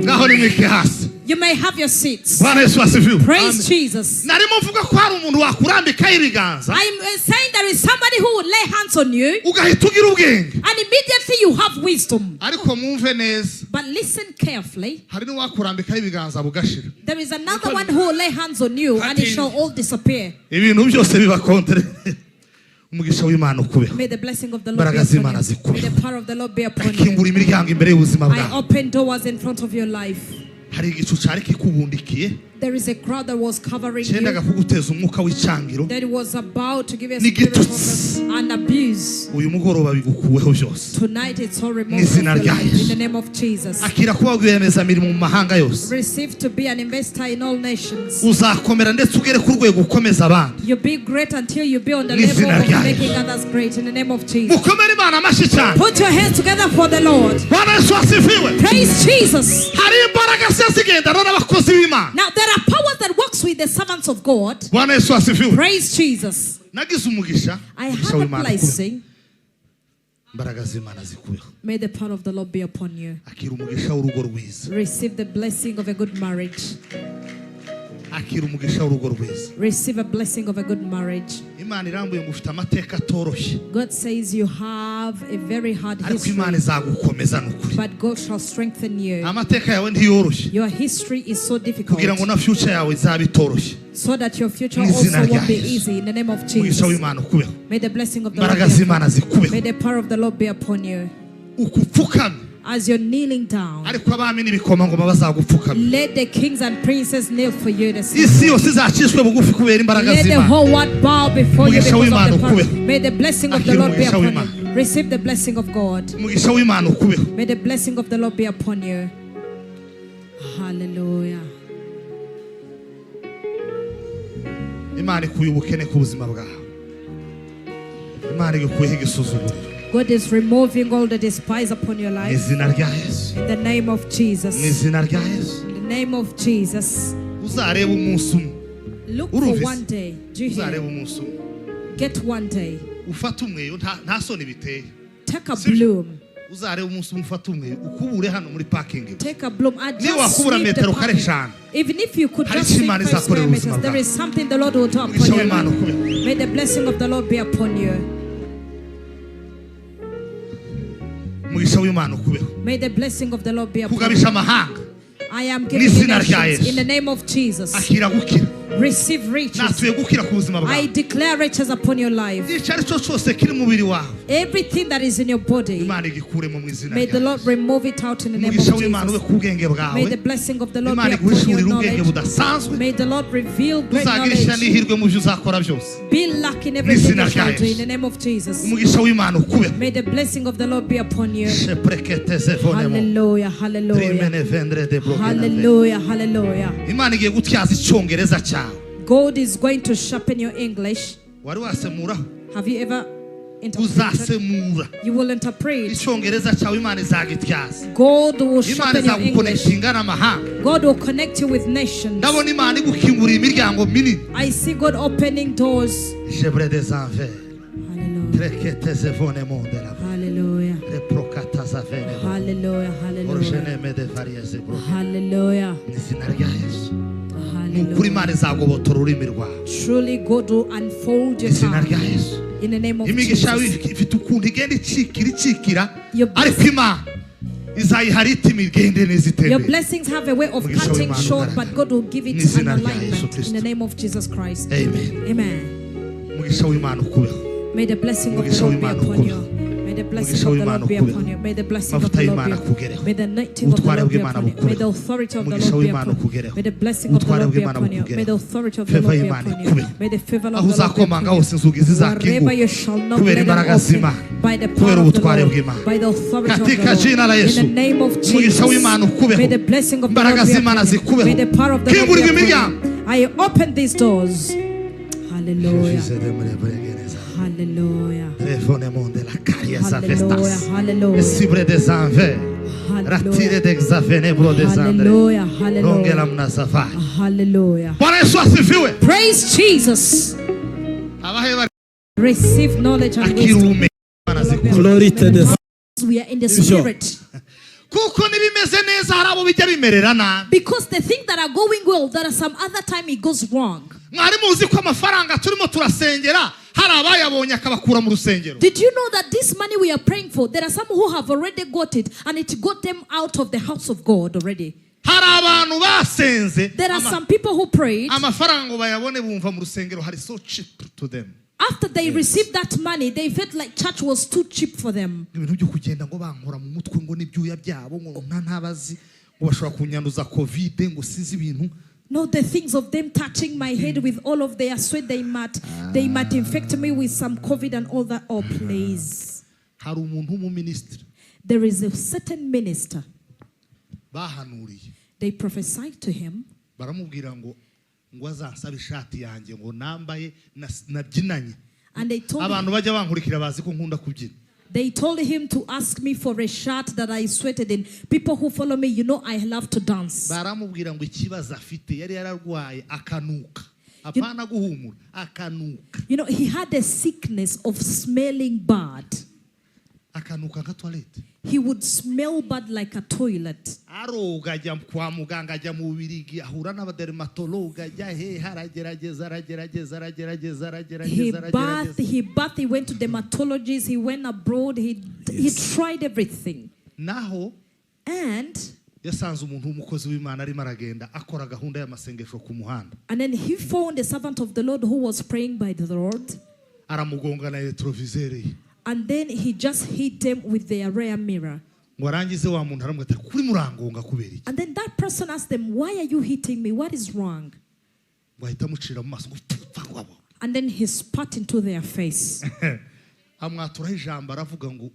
Ngaho nimwike hasi. You may have your seats. Bwana Yesu asifiwe. Praise Jesus. Narimo mvuga ko hari umuntu wakurambikaho ibiganza I'm saying there is somebody who will lay hands on you ugahita ugira ubwenge. and immediately you have wisdom. Ariko mwumve neza, But listen carefully. hari n'uwakurambikaho ibiganza bugashira. There is another one who will lay hands on you and it shall all disappear. Ibintu byose biba contre. Umugisha w'Imana ukubeho. May the blessing of the Lord be Imbaraga upon z'Imana you. zikubeho. May the power of the Lord be upon you. Akingura imiryango imbere y'ubuzima I bwawe. open doors in front of your life. Hari igicu cyari kikubundikiye There is a crowd that was covering cyendaga you, kuguteza umwuka w'icyangiro. that was about to give you a spirit N'igitutsi. of an abuse. Uyu mugoroba bigukuweho byose. Tonight it's all removed Mw'izina of your rya life Yesu. in the name of Jesus. Akira kuba rwiyemezamirimo mu mahanga yose. Receive to be an investor in all nations. Uzakomera ndetse ugere ku rwego ukomeza abandi. You be great until you be on the level Mw'izina of rya making Yesu. others great in the name of Jesus. Mukomere Imana amashyi cyane. Put your hands together for the Lord. Bwana Yesu asifiwe. Praise Jesus. Hari imbaraga ziba zigendana n'abakozi b'Imana. Now there are powers that works with the servants of God. Bwana Yesu asifiwe. Praise Jesus. Nagize umugisha. I Umugisha have a w'Imana ukubeho. blessing. Imbaraga z'Imana zikubeho. May the power of the Lord be upon you. Akira umugisha w'urugo rwiza. Receive the blessing of a good marriage. Akira umugisha w'urugo rwiza. Receive a blessing of a good marriage. Imana irambuye ngo ufite amateka atoroshye, God says you have a very hard ariko Imana history, izagukomeza ni ukuri. but God shall strengthen you. Amateka yawe ntiyoroshye Your history is so difficult, kugira ngo na future yawe izabe itoroshye. so that your future Mu izina also rya won't be Yesu. easy. In the name of Umugisha Jesus. w'Imana ukubeho. May the blessing of the Lord Imbaraga be z'Imana upon you. zikubeho. May the power of the Lord be upon you. Ukupfukamye, As you're kneeling down, ariko abami n'ibikomangoma bazagupfukamira. let the kings and princes kneel for you this Isi yose izacishwe bugufi kubera imbaraga Let the z'Imana. whole world bow before you Umugisha because w'Imana of the power. ukubeho. May the blessing of the Akira Lord be umugisha upon w'Imana. you. Receive the blessing of God. Umugisha w'Imana ukubeho. May the blessing of the Lord be upon you. Hallelujah. Imana ikuye ubukene ku buzima bwawe. Imana igukuyeho igisuzuguriro. God is removing all the despise upon your Mu life. izina rya Yesu. In the name of Mu Jesus. izina rya Yesu. In the name of Jesus. Uzareba umunsi umwe. Look for Urumvise? one day. Do you Uzareba hear? umunsi umwe. Get one day. Ufate umweyo nta soni biteye. Take a Sibyo? bloom. Uzareba umunsi umwe ufate umweyo ukubure hano muri parking. Take a bloom. And Niba just wakubura sweep the metero kare parking. eshanu. Even if you could Hari just icyo sweep Imana 5 izakorera square ubuzima meters, there bwawe. is something the Lord will do upon Umugisha your w'Imana life. ukubeho. May the blessing of the Lord be upon you. Umugisha w'Imana ukubeho. May the blessing of the Lord be upon Kugabisha you. amahanga. I am giving you Mw'izina rya nations Yesu. in the name of Jesus. Akira gukira. Receive riches. Natuye gukira ku buzima I bwawe. declare riches upon your life. Icyo ari cyo cyose kiri mu mubiri wawe, Everything that is in your body, Imana igikuremo mu izina may rya the Lord Yesu. remove it out in the name of Umugisha w'Imana ube Jesus. ku bwenge bwawe. May the blessing of the Lord be Imana upon your iguhishurire ubwenge knowledge. budasanzwe. May the Lord reveal great Uzagira ishya knowledge. n'ihirwe mu byo uzakora byose. Be lucky in everything Mw'izina you rya shall do in Yesu. the name of Jesus. Umugisha w'Imana ukubeho. May the blessing of the Lord be upon you. Shepreketezevonemo. Hallelujah, hallelujah. Trimene vendre de brokenave. Hallelujah, hallelujah. Imana igiye gutyaza icyongereza cyawe. God is going to sharpen your English. Wari wasemuraho? Have you ever interpreted? Uzasemura. You will interpret. Icyongereza cyawe Imana izagityaza. God will Imana sharpen your English. izagukonekitinga n'amahanga. God will connect you with nations. Ndabona Imana igukingurira imiryango minini. I see God opening doors. Jebre des envers. Hallelujah. Treketezevonemo de la Hallelujah. Reprokatazavene. Hallelujah. Hallelujah. Orjeneme de varieze bro. Hallelujah. Mu izina rya Yesu. Ni ukuri Hallelujah. Imana izagobotora ururimi rwawe. Truly, God will unfold Mu your izina tongue rya Yesu. in the name of Imigisha yawe Jesus. ifite ukuntu igenda icikira icikira, Your ariko Imana Izayiha rythme igende neza Your itembere. Blessings have a way of Umugisha cutting w'Imana short, ugaragara. but God will give it Mu an izina rya Yesu alignment in Kristo. the name of Jesus Christ. Amen. Amen. Umugisha w'Imana ukubeho. May the blessing of the Umugisha Lord be w'Imana upon you. ukubeho. May the blessing Umugisha of the w'Imana Lord be ukubeho. Upon you. May the blessing of Amavuta the Lord y'Imana be upon you. akugereho. May the anointing of the Ubutware Lord be bw'Imana upon you. May the bukubeho. Authority of the Umugisha Lord be w'Imana upon you. ukugereho. May the blessing of the Ubutware Lord be bw'Imana upon you. May the bukugereho. authority of the Favor Lord be y'Imana upon you. ikubeho. May the favor of Aho the Lord be uzakomanga upon hose inzugi you. zizakinguka Wherever you shall knock, kubera let them imbaraga open z'Imana, by the power kubera of the ubutware Lord, bw'Imana. by the authority of the Katika jina la Lord. In Yesu. the name of Umugisha Jesus. w'Imana ukubeho. May the blessing of the Imbaraga Lord be z'Imana upon you. zikubeho. May the power of the Lord Kingurirwa be upon imiryango. you. I open these doors. Hallelujah. Hallelujah. Telefone monde la caria Hallelujah. zavestas. Hallelujah. Sibre des anve. Ratire Hallelujah. de xavene bro des andre. Hallelujah. Rongela Hallelujah. mnazavai. Hallelujah. Bwana Yesu asifiwe. Praise Jesus. Abahe bari Receive knowledge and wisdom. akirume Imana zikubeho. Glory to the We are in the Sure. spirit. Kuko nibimeze neza hari abo bijya bimerera nabi. Because the things that are going well, there are some other time it goes wrong. Mwari muzi ko amafaranga turimo turasengera hari abayabonye akabakura mu rusengero. Did you know that this money we are praying for, there are some who have already got it and it got them out of the house of God already? Hari abantu basenze There are ama- some people who prayed. Amafaranga ngo bayabone bumva mu rusengero hari so cheap to them. After they received that money, they felt like church was too cheap for them. Ibintu byo kugenda ngo bankora mu mutwe ngo n'ibyuya byabo ngo nta ntabazi ngo bashobora kunyanduza COVID ngo sinzi ibintu. No, the things of them touching my head with all of their sweat, they might infect me with some COVID and all that. Oh, please. Hari umuntu w'umuminisitiri There is a certain minister. Bahanuriye. They prophesied to him. Baramubwira ngo ngo azansabe ishati yanjye ngo nambaye nas- nabyinanye. And they told him, Abantu bajya bankurikira bazi ko nkunda kubyina. They told him to ask me for a shirt that I sweated in. People who follow me, you know I love to dance. Baramubwira ngo ikibazo afite yari yararwaye akanuka apana guhumura akanuka. He had a sickness of smelling bad. Akanuka nka toilette. He would smell bad like a toilet. Aroga ajya kwa muganga ajya mu Bubirigi ahura n'abadermatologue ajya hehe aragerageza aragerageza aragerageza He aragerageza bathed, aragerageza. he bathed, he went to dermatologists, he went abroad, he tried everything. Naho And yasanze umuntu w'umukozi w'Imana arimo aragenda akora gahunda y'amasengesho ku muhanda. And then he found a servant of the Lord who was praying by the Lord. Aramugonga na rétroviseur ye. And then he just hit them with their rear mirror. Ngo arangize wa muntu aramubwira ati kuri murangonga kubera iki? And then that person asked them, "Why are you hitting me? What is wrong?" Ngo ahita amucira mu maso ngo pfa ngo abo. And then he spat into their face. Amwaturaho ijambo aravuga ngo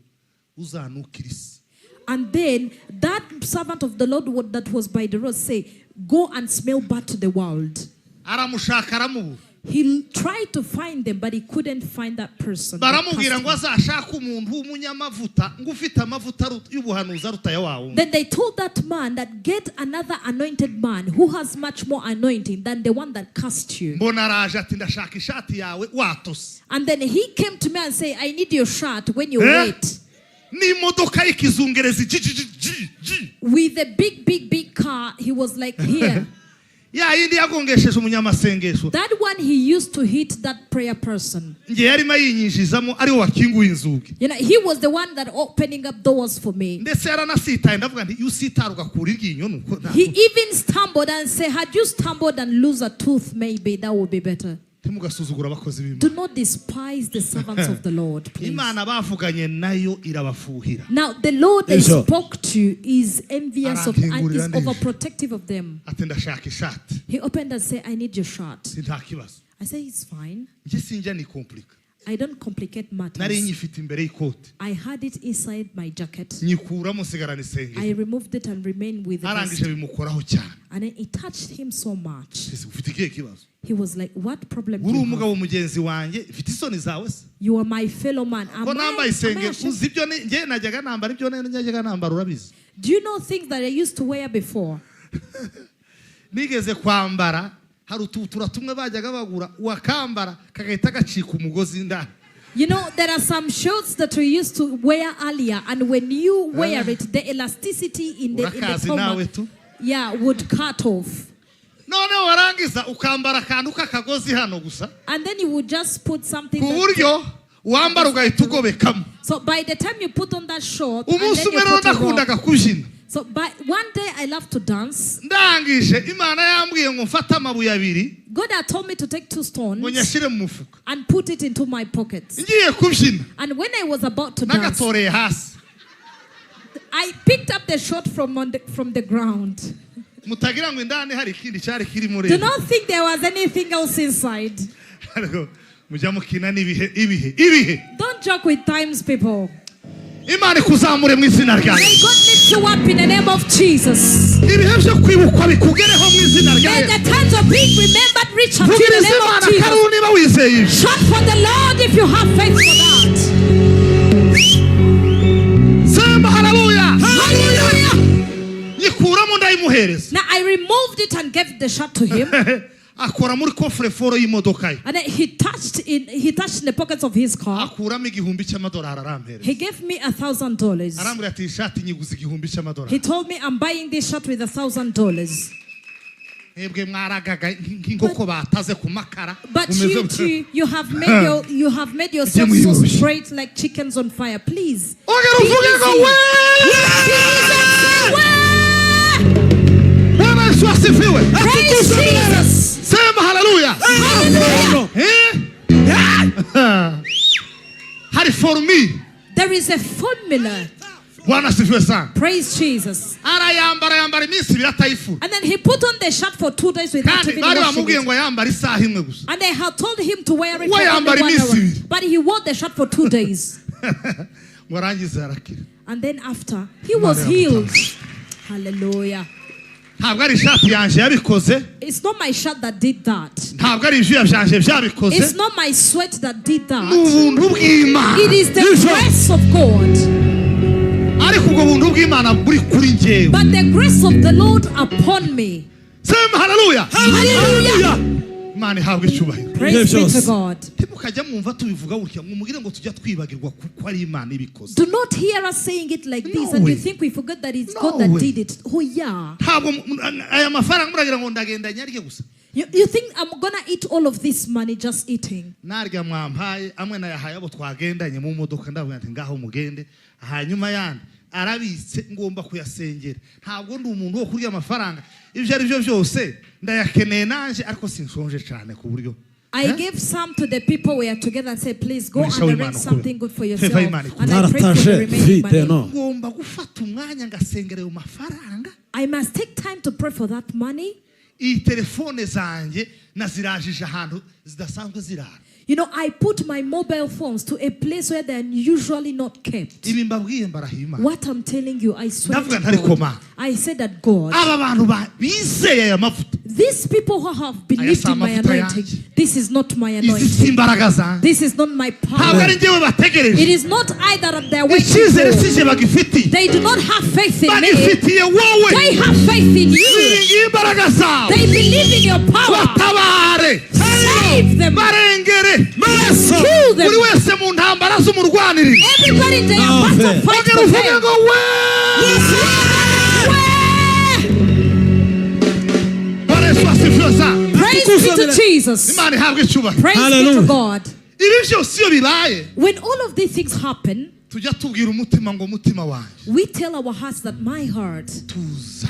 uzanukire isi. And then that servant of the Lord that was by the road say, "Go and smell bad to the world." Aramushaka aramubura. He tried to find them, but he couldn't find that person, that Baramubwira ngo customer. azashake umuntu w'umunyamavuta ngo ufite amavuta aru- y'ubuhanuzi aruta aya wa wundi. Then they told that man that get another anointed man who has much more anointing than the one that cast you. Mbona araje ati ndashaka ishati yawe watose. And then he came to me and said, "I need your shirt when you Eh? wait." N'imodoka y'ikizungerezi G G G G G. With a big, big, big car, he was like, "Here." Ya yindi yagongesheje umunyamasengesho. That one he used to hit that prayer person. Nge yarimo ayinyinjizamo ariwe wakinguye inzugi. He was the one that opening up doors for me. Ndetse yaranasitaye ndavuga nti iyo usitara ugakura iryinyo nuko nta- He even stumbled and said, "Had you stumbled and lose a tooth, maybe that would be better." Ntimugasuzugure abakozi b'Imana. Do not despise the servants of the Lord, please. Imana bavuganye nayo irabafuhira. Now, the Lord they Sure. spoke to is envious of and is Arankingurira ndinjira. overprotective of them. Ati ndashaka ishati. He opened and said, "I need your shirt." Si nta kibazo. I said, "It's fine." Njye sinjya nikomplika. I don't complicate Nari matters. nyifite imbere y'ikote. I had it inside my jacket. Nyikuramo nsigarana isengeri. I removed it and remained with the Arangije vest. bimukoraho cyane. And then it touched him so much. Ese ufite ikihe kibazo? He was like, "What problem do Uri you umugabo have? mugenzi wanjye mfite isoni zawe se? You are my fellow man. Am Ko nambaye am I isengeri ashamed?" uzi ibyo ni- njye najyaga nambara ibyo najyaga nambara urabizi. Do you know things that I used to wear before? Nigeze kwambara hari utubutura tumwe bajyaga bagura wakambara kagahita gacika umugozi indani. There are some shirts that we used to wear earlier, and when you wear it, the elasticity in the Urakazi nawe stomach, tu. Yeah, would cut off. Noneho warangiza ukambara akantu k'akagozi hano gusa And then you would just put something ku that, buryo Wambara ugahita ugobekamo. So by the time you put on that short, and Umunsi then you umwe rero put a robe. nakundaga kubyina. So by one day I love to dance. Ndangije Imana yambwiye ngo mfate amabuye abiri God had told me to take two ngo stones nyashyire mu mufuka. and put it into my pockets. Ngiye kubyina And when I was about to dance, nagatoreye hasi. I picked up the shot from the ground. Mutagira ngo indani hari ikindi cyari kirimo Do rero. not think there was anything else inside. Ariko mujya mukina n'ibihe ibihe ibihe. Don't joke with times, people. Imana ikuzamure mu izina rya May Yesu. God lift you up in the name of Jesus. Ibihe byo kwibukwa bikugereho mu izina rya May Yesu. the times of being remembered reach up to you in the Vugiriza name of Imana Jesus. karuru niba wizeye ibi. Shout for the Lord if you have faith for that. Sema haleluya. Hallelujah. Nyikuramo ndayimuhereza. Now I removed it and gave the shirt to him. Akora muri coffre-fort y'imodoka ye. And then he touched in the pockets of his car. Akuramo $1,000 arampereza. He gave me $1,000. Arambwira ati iyi shati nyiguze igihumbi He cy'amadolari. told me, "I'm buying this shirt with $1,000." Mwebwe mwaragaga nk'inkoko bataze ku makara. But Mumeze you mute. two, you have made yourself so mwiyoroshye. straight like chickens on fire. Please. Ongera Be uvuge ngo easy. we. Jesus, we! Bwana Yesu asifiwe. Praise Jesus. Sema haleluya. Hallelujah. Eh? Hari formule. There is a formula. Bwana asifiwe sana. Praise Jesus. Arayambara yambara iminsi ibiri atayifura. And then he put on the shirt for 2 days without Kandi even bari washing bamubwiye it. ngo ayambare isaha imwe gusa. And they had told him to wear it We for only yambara one iminsi hour. ibiri. But he wore the shirt for 2 days. Ngo arangize arakira. And then after, he was healed. Hallelujah. Ntabwo ari ishati yanjye yabikoze. It's not my shirt that did that. Ntabwo ari ibyuya byanjye byabikoze. It's not my sweat that did Ni that. ubuntu bw'Imana. It is the grace of God. Ariko ubwo buntu bw'Imana buri kuri njyewe. But the grace of the Lord upon me. Sema haleluya. Hallelujah. Imana ihabwe icyubahiro. Praise be to byose. God. Ntimukajya mwumva tubivuga gutya ngo mugire ngo tujya twibagirwa kuko ari Imana ibikoze. Do not hear us saying it like this No and way. you think we forgot that it's No God that way. did it. Oh, yeah. Ntabwo aya mafaranga muragira ngo ndagenda nyarye gusa. You think I'm going to eat all of this money just eating? Narya mwampaye amwe nayahaye abo twagendanye mu modoka ndavuga nti ngaho mugende hanyuma yandi arabitse ngomba kuyasengera. Ntabwo ndi umuntu wo kurya amafaranga ibyo ari byo byose ndayakeneye nanjye ariko sinshonje cyane ku buryo. I Eh? gave some to the people we are together and said, "Please go Mugisha and w'Imana arrange ukube. something good for yourself." Favor y'Imana ikube. And I prayed for the Partage remaining vite money. no. Ngomba gufata umwanya ngasengera ayo mafaranga. I must take time to pray for that money. Iyi telefone zanjye nazirajije ahantu zidasanzwe zirara. I put my mobile phones to a place where they're usually not kept. Ibi mbabwiye mbarahiye Imana. What I'm telling you, I swear Ndavuga to ntari God. koma. I said that God, Aba bantu bizeye aya mavuta. These people who have believed Aya in my si amavuta anointing, yanjye. this is not my Izi si anointing. imbaraga zanjye. This is not my Ntabwo power. ari njyewe bategereje. It is not I that they're waiting Icyizere for. si jye bagifitiye. They do not have faith in me. Bagifitiye wowe. They have faith in you. Biringiye imbaraga zawe. They believe in your power. Batabare. Save them. Barengere. Kill them. Buri wese mu ntambara z'umurwanirire. Everybody in their No battle fair. fight Ongera for uvuge them. ngo we. Bwana Yesu asifiwe sana. Praise be to Jesus. Imana ihabwe icyubahiro. Praise be to Hallelujah. God. Ibi byose iyo bibaye When all of these things happen, tujya tubwira umutima ngo mutima wanjye we tell our hearts that my heart, tuza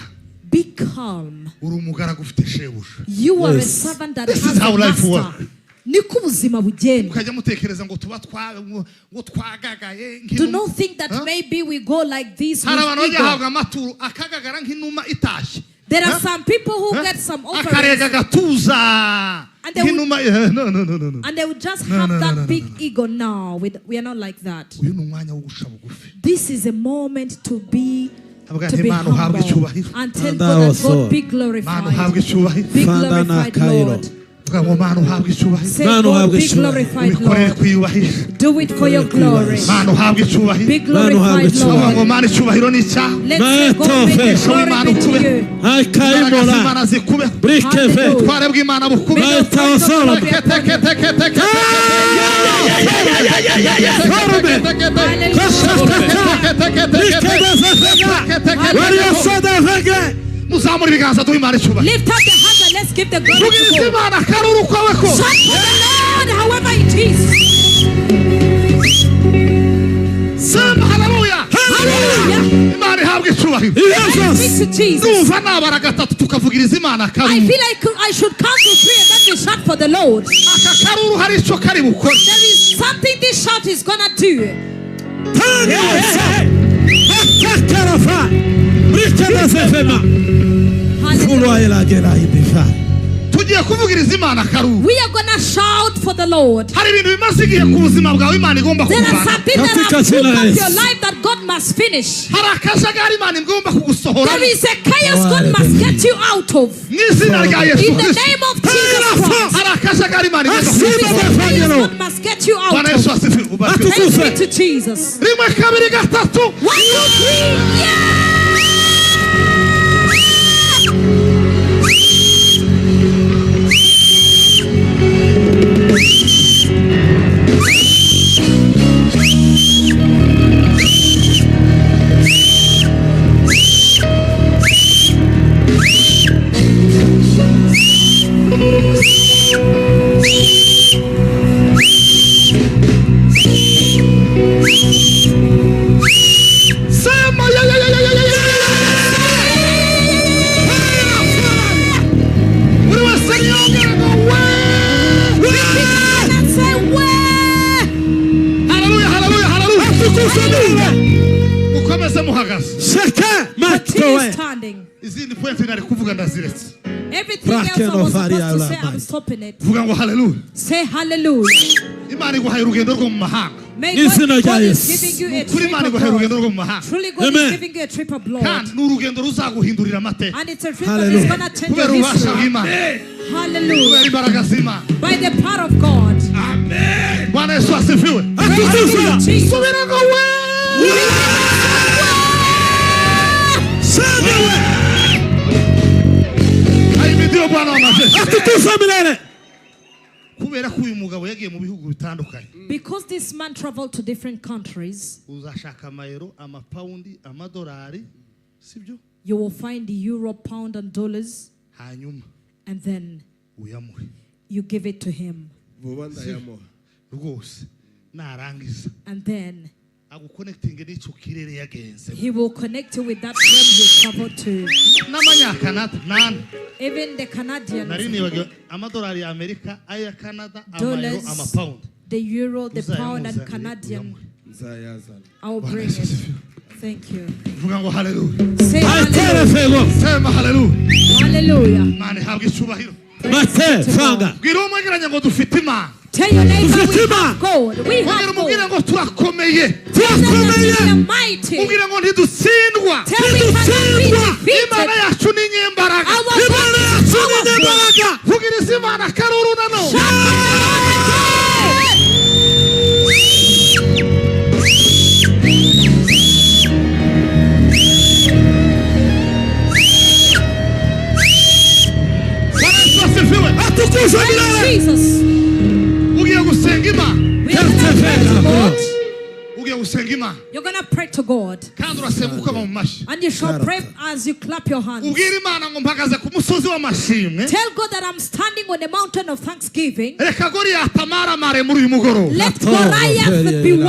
be calm. uri umugaragu ufite shebuja. You are Yes. a servant that This has is how a life master. works. Niko ubuzima bugenda. Mukajya mutekereza ngo tuba ngo twagagaye Do nk'inuma. not think that Huh? maybe we go like this Hari with abantu bajya ego. bahabwa amaturo akagagara nk'inuma itashye. There are Huh? some people who Huh? get some offerings Akarega agatuza And they will- nk'inuma. No, no, no, no, no. and they would just No, have no, no, that no, no, big no. ego now. We are not like that. Uyu ni umwanya wo guca bugufi. This is a moment to be Avuga to nti be Mana uhabwe humble icyubahiro. and tell And God that also- God be Mana glorified. uhabwe icyubahiro. Be Fanda na glorified, Kairo. Lord. Vuga ngo Mana uhabwe icyubahiro. Say, Mana God, uhabwe be icyubahiro. glorified, Ubikorere Lord. kwiyubahisha. Do it for your glory. Mana uhabwe icyubahiro. Be glorified, uhabwe Vuga ngo Lord. Mana icyubahiro ni icyawe. Let's say, God, may the glory be to you. Imbaraga Akaimola. z'Imana zikubeho. Brikeve. Hallelujah. Ubutware bw'Imana bukubeho. May the Maeta voice of the Lord osolo. be upon you. Teke, teke, teke, teke, Forme. teke, Hallelujah. teke, teke, teke, teke, Wariosoda vege. Muzamure ibiganza duhe Imana icyubahiro. Lift up the hands and let's give the glory to Vugiriza God. Imana akaruru kawe kose. Shout for the Lord, however it is. icyubahiro. Praise be to Jesus. Ndumva nabara gatatu tukavugiriza Imana I akaruru. feel like I should count to three and then we shout for the Lord. Aka karuru hari icyo kari bukore. There is something this shout is gonna do. Hallelujah. Tugiye kuvugiriza Imana akaruru. We are gonna shout for the Lord. Hari ibintu bimaze igihe ku buzima bwawe Imana igomba There are kuvana. something that Katika have jina took la up Yesu. your life that God must finish. Hari akajagari Imana igomba kugusohora. There is a chaos God must get you out of. Mu izina rya Yesu In the Kristo. name of Jesus Christ. Hari akajagari Imana igomba There is kugusohora. a chaos God must get you out Bwana Yesu of. asifiwe. Ubarikiwe. Praise be to Jesus. Rimwe, kabiri, gatatu. 1, 2, 3, yeah! Sema ya ya ya ya ya ya ya. Buri wese yongere ngo we. And say, where? Haleluya, haleluya, haleluya. Mukomeze muhagaze. Continue standing. Izindi pointi nari kuvuga ndaziretse. Everything else I was supposed to say, I'm stopping it. Vuga ngo haleluya. Say hallelujah. Imana iguhaye urugendo rwo mu mahanga. May God, Izina rya God is Yesu. giving you a Kuri trip Imana iguhaye urugendo abroad. rwo mu mahanga. Truly, God is Amen. giving you a trip abroad. Kandi ni urugendo ruzaguhindurira amateka. And it's a trip that is Hallelujah. going to change your Kubera ububasha history. bw'Imana. Hallelujah. Kubera imbaraga z'Imana. By the power of God. Bwana Yesu asifiwe. Praise be to Jesus. Subira ngo we. Ahimidiwe Bwana wa majeshi. Kubera ko uyu mugabo yagiye mu bihugu bitandukanye. Because this man traveled to different countries, Uzashaka amayero, amapawundi, amadolari, sibyo? you will find the euro, pound, and dollars, Hanyuma and then uyamuhe. you give it to him. Vuba ndayamuha. Rwose narangiza And then agukonekitinge n'icyo kirere yagenze. he will connect you with that realm he traveled to. N'amanyakanada nane. Even the Nari Canadians, nibagiwe amadolari ya Amerika, aya Canada, amayero, dollars, amapawundi. the euro, the pound, and Uzayamuzanire, Canadian. uyamuhe. Nzayazana. I will bring it. Thank you. Vuga ngo haleluya. Say hallelujah. Sema haleluya. Hallelujah. Imana ihabwe icyubahiro. Praise be to God. Bwira uwo mwegeranye ngo dufite Imana. Tell your neighbor we have God. We Mubwire, have umubwire God. ngo turakomeye. Tell them that we are mighty. Mubwire ngo ntidutsindwa. Tell we cannot be Imana defeated. yacu ni inyembaraga. Our God is powerful. Vugiriza Imana akaruru nanone. Shout for the Lord again. Bwana Yesu asifiwe. Praise Jesus. Ugiye gusenga Imana. We are gonna pray to God. Ugiye gusenga Imana. You're gonna pray to God. Kandi urasenga ukaba mu mashyi. And you shall pray as you clap your hands. Ubwire Imana ngo mpagaze ku musozi w'amashimwe. Tell God that I'm standing on the mountain of thanksgiving. Reka Goliyati amaramare muri uyu mugoroba. Let Goliath be went.